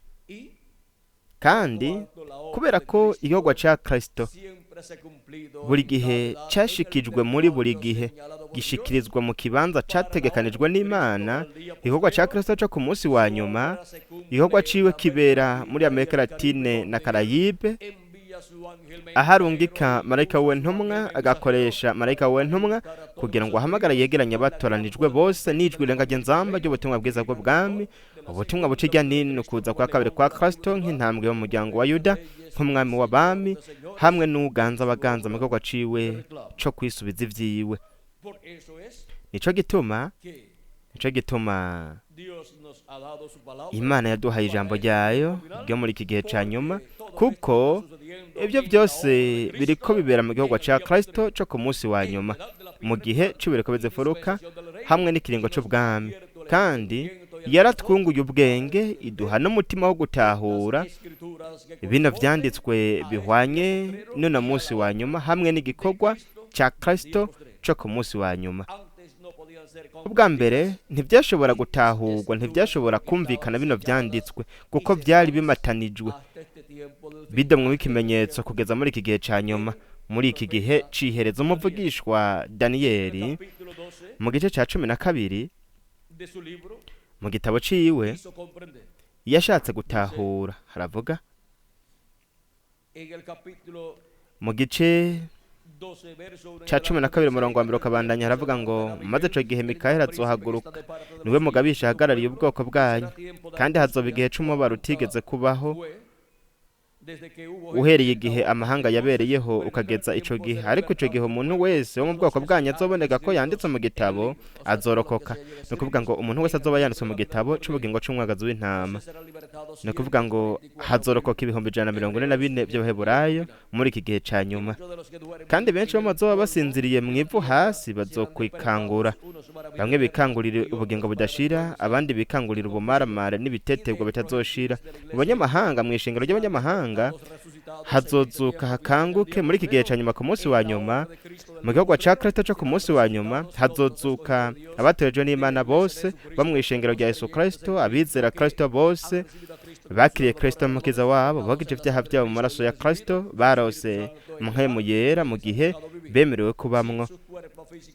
Kandi kubera ko igikorwa ca Kristo buri gihe cashikijwe muri buri gihe gishikirizwa mu kibanza categekanijwe n'Imana, igikorwa ca Kristo co ku munsi wa nyuma, igikorwa ciwe kibera muri Amerika Latine na Karayibe, aho arungika marayika wiwe ntumwa, agakoresha marayika wiwe ntumwa kugira ngo ahamagare yegeranye abatoranijwe bose n'ijwi rirenga ry'inzamba ry'ubutumwa bwiza bw'ubwami, ubutumwa buca irya nino kuza kwa kabiri kwa Kristo nk'intambwe y'umuryango wa Yuda, nk'umwami w'abami hamwe n'uganza abaganza mu gikorwa ciwe co kwisubiza ivyiwe. Nico gituma Imana yaduhaye ijambo ryayo ryo muri iki gihe ca nyuma, kuko ibyo byose biriko bibera mu gihugu ca Kristo co ku munsi wa nyuma, mu gihe c'ibireko mfuruka hamwe n'ikiringo c'ubwami. Kandi yaratwunguye ubwenge iduha n'umutima wo gutahura bino vyanditswe bihwanye n'uno munsi wa nyuma hamwe n'igikorwa ca Kristo co ku munsi wa nyuma. Ubwa mbere ntibyashobora gutahurwa, ntibyashobora kumvikana bino vyanditswe, kuko byari bimatanijwe bidomwe ikimenyetso kugeza muri iki gihe ca nyuma, muri iki gihe cihereza. Umuvugishwa Daniyeli mu gice ca 12 mu gitabo ciwe yashatse gutahura, haravuga mu gice ca 12 umurongo wa mbere ukabandanya, haravuga ngo maze ico gihe Mikayeli azohaguruka, niwe mugabisha ahagarariye ubwoko bwanyu, kandi hazoba igihe c'umubabaro utigeze kubaho uhereye igihe amahanga yabereyeho ukageza ico gihe. Ariko ico gihe umuntu wese wo mu bwoko bwanyu azoboneka ko yanditse mu gitabo azorokoka. Ni ukuvuga ngo umuntu wese azoba yanditse mu gitabo c'ubugingo c'umwagazi w'intama, ni ukuvuga ngo hazorokoka 144,000 by'Abaheburayo muri iki gihe ca nyuma. Kandi benshi bo bazoba basinziriye mu ivu hasi bazokwikangura, bamwe bikangurira ubugingo budashira, abandi bikangurira ubumaramare n'ibiteterwa bitazoshira. Mu banyamahanga, mu ishengero ry'abanyamahanga hazozuka hakanguke muri iki gihe ca nyuma ku munsi wa nyuma. Mu gihugu ca Kristo co ku munsi wa nyuma hazozuka abatorejwe n'Imana bose bo mu ishengero rya Yesu Kristo, abizera Kristo bose bakiriye Kristo mukiza wabo, bogeje ivyaha vyabo mu maraso ya Kristo, barose mpwemu yera mu gihe bemerewe kubamwo.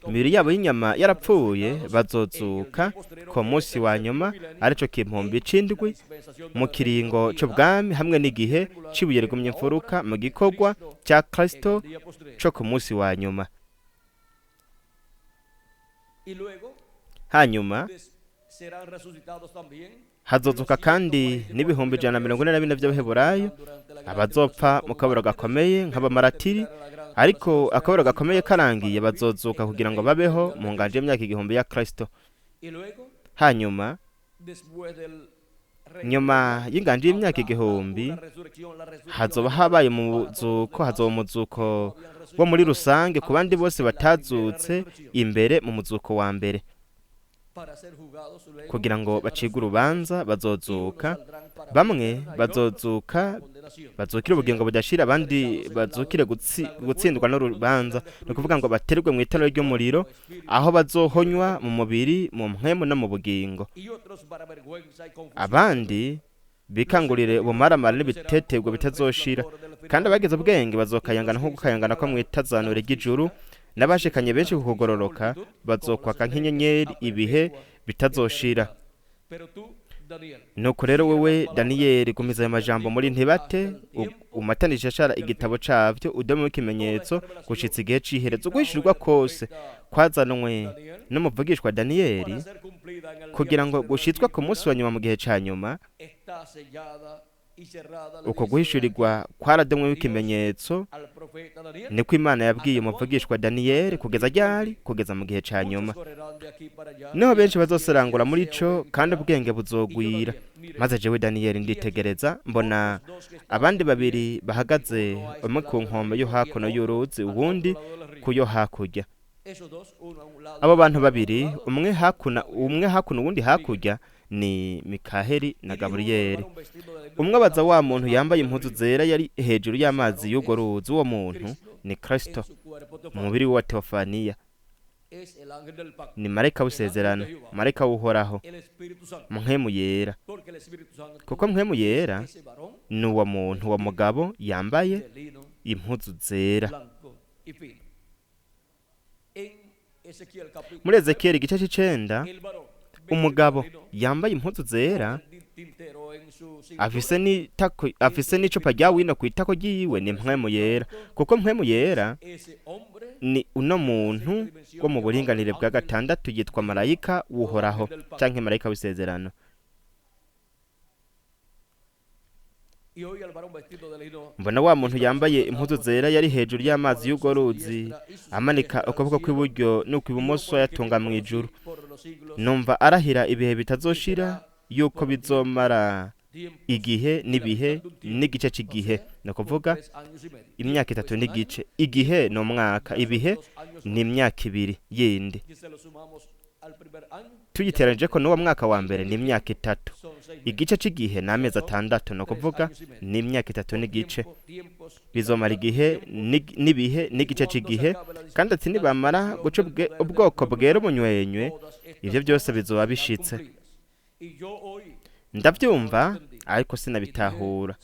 Imibiri yabo y'inyama yarapfuye, bazozuka ku munsi wa nyuma, arico kimpumbi c'indwi mu kiringo c'ubwami hamwe n'igihe cibuye rigumye imfuruka mu gikorwa ca Kristo co ku munsi wa nyuma. Hanyuma hazozuka kandi n'144,000 by'Abaheburayo abazopfa mu kaburo gakomeye nk'abamaratiri, ariko akaburo gakomeye karangiye bazozuka kugira ngo babeho mu nganje y'imyaka 1000 ya Kristo. Hanyuma nyuma y'inganji y'imyaka 1000 hazoba habaye umuzuko, hazoba umuzuko wo muri rusange ku bandi bose batazutse imbere mu muzuko wa mbere, kugira ngo bacigwe urubanza. Bazozuka, bamwe bazozuka bazukire ubugingo budashira, abandi bazukire gutsindwa n'urubanza, ni ukuvuga ngo baterwe mu itara ry'umuriro, aho bazohonywa mu mubiri, mu mpwemu no mu bugingo. Abandi bikangurire ubumaramara n'ibitetegwa bitazoshira. Kandi abagize ubwenge bazokayangana nko gukayangana ko mw'itazanure ry'ijuru, n'abashikanye benshi ku kugororoka bazokwaka nk'inyenyeri ibihe bitazoshira. Nuko rero wewe Daniyeli, gumiza ayo majambo muri ntibate, umatanishe ashara igitabo cavyo, udome ikimenyetso gushitsa igihe c'iherezo. Guhishurirwa kose kwazanwe n'umuvugishwa Daniyeli kugira ngo gushitswe ku munsi wa nyuma, mu gihe ca nyuma. Uko guhishurirwa kwaradomwe ikimenyetso, niko Imana yabwiye umuvugishwa Daniyeli. Kugeza ryari? Kugeza mu gihe ca nyuma. Niho benshi bazoserangura muri ico, kandi ubwenge buzogwira. Maze jewe Daniyeli nditegereza, mbona abandi babiri bahagaze, umwe ku nkombe yo hakuno y'uruzi, uwundi ku yo hakurya. Abo bantu babiri, umwe hakuno uwundi hakurya, ni Mikaheli na Gaburiyeli. Umwe abaza wa muntu yambaye impuzu zera yari hejuru y'amazi y'urwo ruzi. Uwo muntu ni Kristo mu mubiri wa Teofaniya, ni marayika w'isezerano, marayika w'Uhoraho, Mpwemu Yera, kuko Mpwemu Yera ni uwo muntu, uwo mugabo yambaye impuzu zera. Muri Ezekiyeli igice c'icenda, umugabo yambaye impuzu zera afise n'itako, afise n'icupa rya wino ku itako ryiwe, ni Mpwemu Yera, kuko Mpwemu Yera ni uno muntu wo mu buringanire bwa gatandatu, yitwa marayika w'Uhoraho canke marayika w'isezerano. Mbona wa muntu yambaye impuzu zera yari hejuru y'amazi y'urwo ruzi amanika ukuboko kw'iburyo n'ukw'ibumoso yatunga mu ijuru. Numva arahira ibihe bitazoshira yuko bizomara igihe n'ibihe n'igice cy'igihe, ni ukuvuga imyaka 3 n'igice. Igihe ni umwaka, ibihe ni imyaka 2 yindi, tuyiteranije ko n'uwo mwaka wa mbere ni imyaka 3. Igice cy'igihe ni amezi 6, ni ukuvuga ni imyaka 3 n'igice. Bizomara igihe n'ibihe n'igice cy'igihe. Kandi ati nibamara guca ubwoko bwera umunywenywe, ivyo byose bizoba bishitse. Ndabyumva ariko sinabitahura.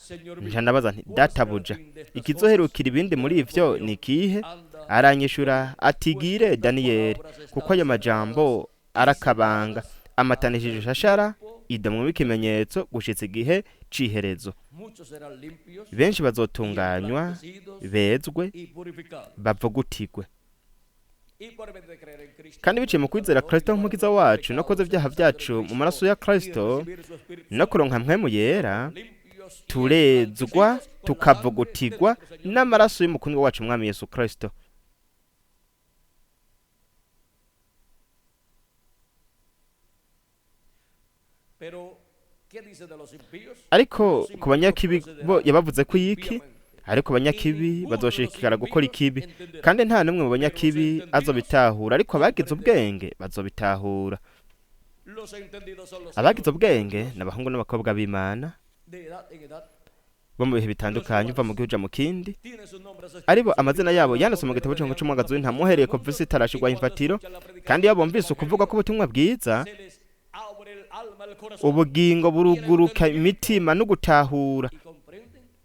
Nja ndabaza nti: "Databuja, ikizoherukira ibindi muri ivyo ni ikihe?" Aranyishura atigire Daniyeli, kuko ayo majambo arakabanga, amatanishije ushashara idomwe ikimenyetso gushitsa igihe c'iherezo. Benshi bazotunganywa, bezwe, bavugutigwe. Kandi biciye mu kwizera Kristo nk'umukiza wacu no koza ibyaha byacu mu maraso ya Kristo no kuronka Mpwemu Yera, turezwa tukavugutigwa n'amaraso y'umukundwa wacu Umwami Yesu Kristo. Ariko ku banyakibi bo yabavuze ko iki? Ariko abanyakibi bazoshishikara gukora ikibi, kandi nta n'umwe mu banyakibi azobitahura, ariko abagize ubwenge bazobitahura. Abagize ubwenge ni abahungu n'abakobwa b'Imana bo mu bihe bitandukanye, uva mu gihugu uja mu kindi, aribo amazina yabo yanditswe mu gitabo c'umwagazi w'intama uhereye kuva isi itarashirwaho imfatiro. Kandi iyo bumvise ukuvuga k'ubutumwa bwiza, ubugingo buruguruka imitima no gutahura,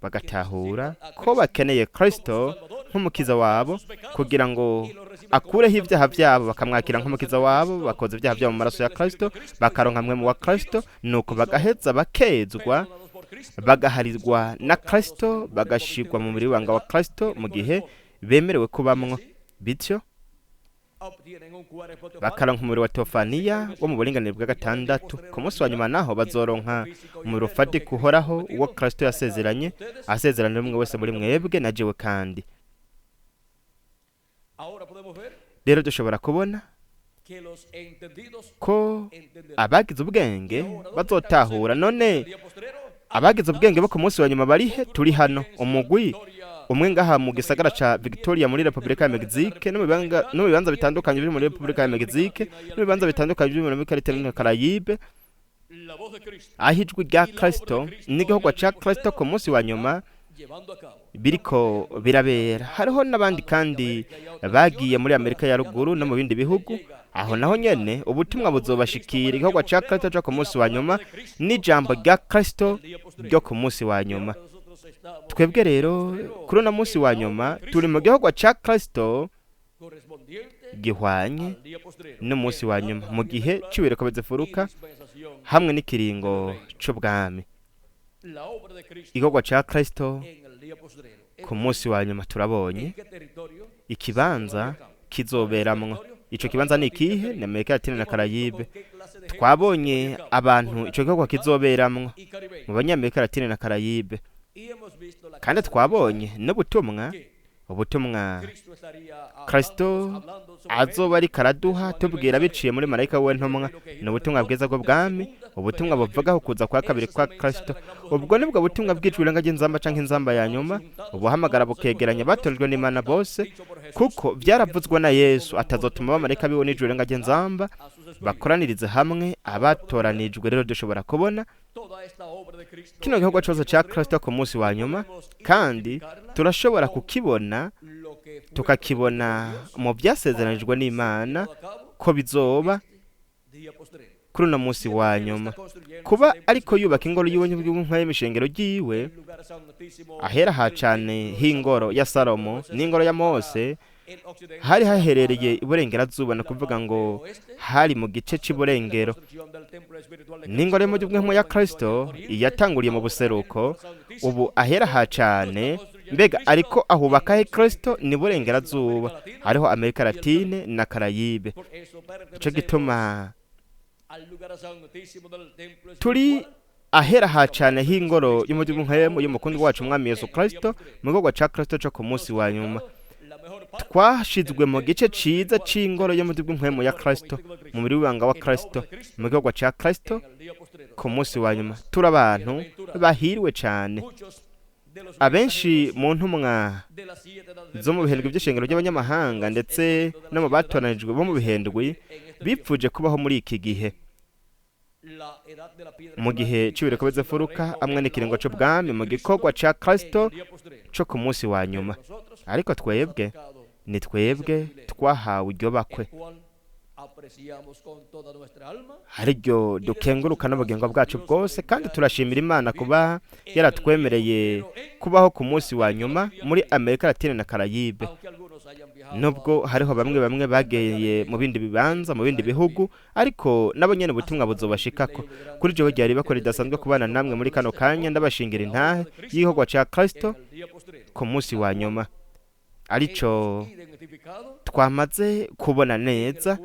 bagatahura ko bakeneye Kristo nk'umukiza wabo kugira ngo akureho ibyaha byabo, bakamwakira nk'umukiza wabo, bakoza ibyaha byabo mu maraso ya Kristo, bakaronka Mpwemu wa Kristo, nuko bagaheza bakezwa, bagaharirwa na Kristo, bagashirwa mu mubiri w'ibanga wa Kristo mu gihe bemerewe kubamwo. Bityo bakaronka umubiri wa Teofaniya wo mu buringanire bwa gatandatu. Ku munsi wa nyuma naho bazoronka umubiri ufatika uhoraho, uwo Kristo yasezeranye, asezerana umwe wese muri mwebwe na jewe. Kandi rero dushobora kubona Ko abagize ubwenge bazotahura. None abagize ubwenge bo ku munsi wa nyuma barihe? Turi hano, umugwi umwe ngaha mu gisagara ca Victoria muri Republika ya Mexique, no mu bibanza bitandukanye biri muri Republika ya Mexique, no mu bibanza bitandukanye biri muri Amerika Latine na Caraïbe, aho ijwi rya Kristo n'igikorwa ca Kristo ku munsi wa nyuma biriko birabera. Hariho n'abandi kandi bagiye muri Amerika ya ruguru no mu bindi bihugu, aho naho nyene ubutumwa buzobashikira, igikorwa ca Kristo co ku munsi wa nyuma n'ijambo rya Kristo ryo ku munsi wa nyuma. Twebwe rero kuri uno munsi wa nyuma turi mu gikorwa ca Kristo gihwanye n'umunsi wa nyuma, mu gihe c'ibireko bizifuruka hamwe n'ikiringo c'ubwami. Igikorwa ca Kristo ku munsi wa nyuma, turabonye ikibanza kizoberamwo. Ico kibanza ni ikihe? Ni Amerika Latine na Caraïbe. Twabonye abantu ico gikorwa kizoberamwo mu Banyamerika Latine na Caraïbe, kandi twabonye n'ubutumwa, ubutumwa Kristo azoba ariko araduha tubwira biciye muri marayika we ntumwa. Ni ubutumwa bwiza bw'ubwami, ubutumwa buvugaho kuza kwa kabiri kwa Kristo. Ubwo nibwo butumwa bw'ijwi irenga ry'inzamba canke inzamba ya nyuma, ubuhamagara bukegeranya abatojwe n'Imana bose, kuko vyaravuzwe na Yesu atazotuma abamarayika biwe n'ijwi irenga ry'inzamba bakoranirize hamwe abatoranijwe. Rero dushobora kubona kino gikorwa cose ca Kristo ku munsi wa nyuma, kandi turashobora kukibona, tukakibona mu vyasezeranijwe n'Imana ko bizoba kuri uno munsi wa nyuma. Kuba ariko yubaka ingoro yiwe y'imishengero ryiwe, ahera ha cane h'ingoro ya Salomo n'ingoro ya Mose hari haherereye iburengerazuba, ni ukuvuga ngo hari mu gice c'iburengero. N'ingoro y'umujyi ya Kristo yatanguriye mu buseruko, ubu ahera ha cane. Mbega ariko ahubaka he Kristo? Ni burengerazuba, hariho Amerika Latine na Caraïbe. Ico gituma turi ahera ha cane h'ingoro y'umujyi w'inkwemu y'umukunzi wacu umwami Yesu Kristo, mu gikorwa ca Kristo co ku munsi wa nyuma. Twashizwe mu gice ciza c'ingoro y'umujyi w'inkwemu ya Kristo, mu mubiri w'ibanga wa Kristo, mu gikorwa ca Kristo ku munsi wa nyuma. Turi abantu bahiriwe cane. Abenshi mu ntumwa zo mu bihendwi by'ishengero ry'abanyamahanga ndetse no mu batoranijwe bo mu bihendwi bipfuje kubaho muri iki gihe, mu gihe c'ibireko bizifuruka amwe n'ikiringo c'ubwami, mu gikorwa ca Kristo co ku munsi wa nyuma. Ariko twebwe ni twebwe twahawe iryo bakwe, ariryo dukenguruka n'ubugingo bwacu bwose, kandi turashimira Imana kuba yaratwemereye kubaho ku munsi wa nyuma muri Amerika Latine na Caraïbe. Nubwo hariho bamwe bamwe bageye mu bindi bibanza, mu bindi bihugu, ariko nabo nyene ubutumwa buzobashikako. Kuri jewe ryari bakora ridasanzwe kubana namwe muri kano kanya, ndabashingira intahe y'igikorwa ca Kristo ku munsi wa nyuma, arico twamaze kubona neza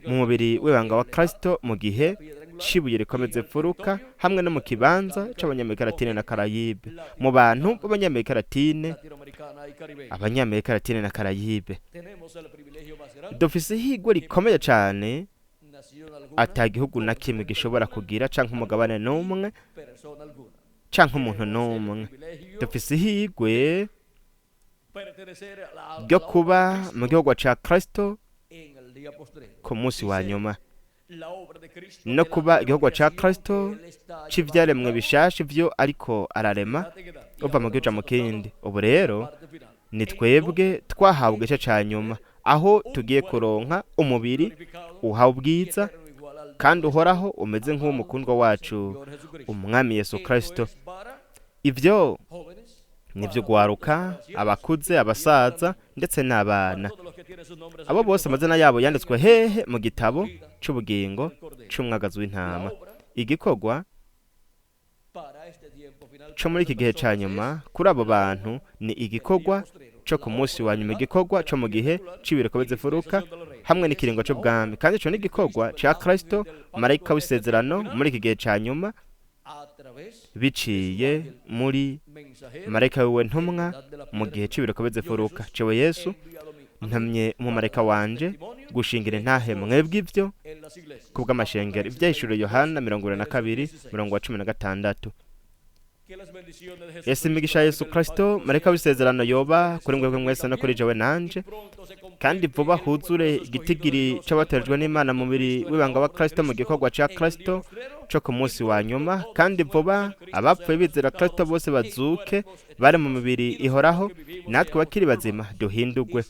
mu mubiri w'ibanga wa Kristo, mu gihe cibuye rikomeze mfuruka, hamwe no mu kibanza c'Abanyamerika Latine na Caraïbe, mu bantu b'Abanyamerika Latine, Abanyamerika Latine na Caraïbe. Dufise ihigwe rikomeye cane ata gihugu na kimwe gishobora kugira, canke umugabane n'umwe, canke umuntu n'umwe. Dufise ihigwe ryo kuba mu gihugu ca Kristo ku munsi wa nyuma, no kuba igihugu ca Kristo c'ivyaremwe bishasha ivyo ariko ararema uva mu gihugu mu kindi. Ubu rero ni twebwe twahawe igice ca nyuma, aho tugiye kuronka umubiri uhawe ubwiza kandi uhoraho, umeze nk'uw'umukundwa wacu umwami Yesu Kristo. Ivyo nivyo gwaruka, abakuze, abasaza ndetse n'abana, abo bose amazina yabo yanditswe hehe? Mu gitabo c'ubugingo c'umwagazi w'intama. Igikorwa co muri iki gihe ca nyuma kuri abo bantu ni igikorwa co ku munsi wa nyuma, igikorwa co mu gihe c'ibireko bizifuruka hamwe n'ikiringo c'ubwami. Kandi ico ni igikorwa ca Kristo, marayika w'isezerano muri iki gihe ca nyuma, biciye muri marayika wiwe ntumwa mu gihe c'ibireko bizifuruka. Cewe Yesu Ntumye umumarayika wanje gushingira intahe mwebwe ibyo en las iglesias. kubw'amashengero. Ibyahishuriwe Yohana 22 murongo wa 16. Que las bendiciones de Yesu, imigisha ya Yesu Kristo, marayika w'isezerano, yoba kuri mwebwe mwese no kuri jewe nanje, kandi vuba huzure igitigiri c'abatorejwe n'Imana mu mubiri w'ibanga wa Kristo mu gikorwa ca Kristo co ku munsi wa nyuma, kandi vuba abapfuye bizera Kristo bose bazuke bari mu mibiri ihoraho, natwe bakiri bazima duhindurwe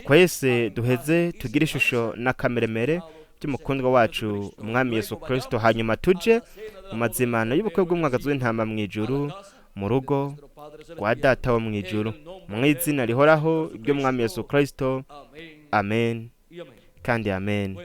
twese, duheze tugire ishusho n'akameremere by'umukundwa wacu umwami Yesu Kristo, hanyuma tuje mu mazimano y'ubukwe bw'umwagazi w'intama mu ijuru, mu rugo rwa Data wo mu ijuru, mu izina rihoraho ry'umwami Yesu Kristo. Amen kandi amen.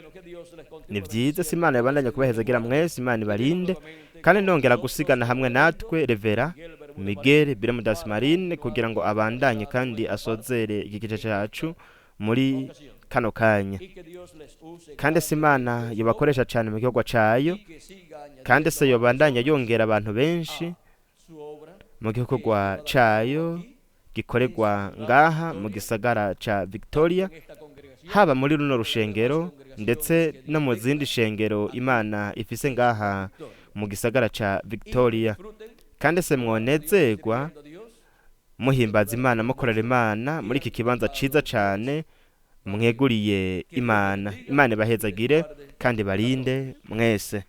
Ni byiza si Imana yabandanya kubahezagira mwese, Imana ibarinde. Kandi nongera gusigana hamwe natwe Revera Miguel Biremudas Marine kugira ngo abandanye kandi asozere iki gice cyacu muri kano kanya. Kandi se Imana yobakoresha cyane mu gikorwa cayo, kandi se yobandanya yongera abantu benshi mu gikorwa cayo gikorerwa ngaha mu gisagara ca Victoria, haba muri runo rushengero ndetse no mu zindi shengero Imana ifise ngaha mu gisagara ca Victoria. Kandi se mwonezerwa muhimbaza Imana, mukorera Imana muri iki kibanza ciza cane mweguriye Imana. Imana ibahezagire kandi barinde mwese.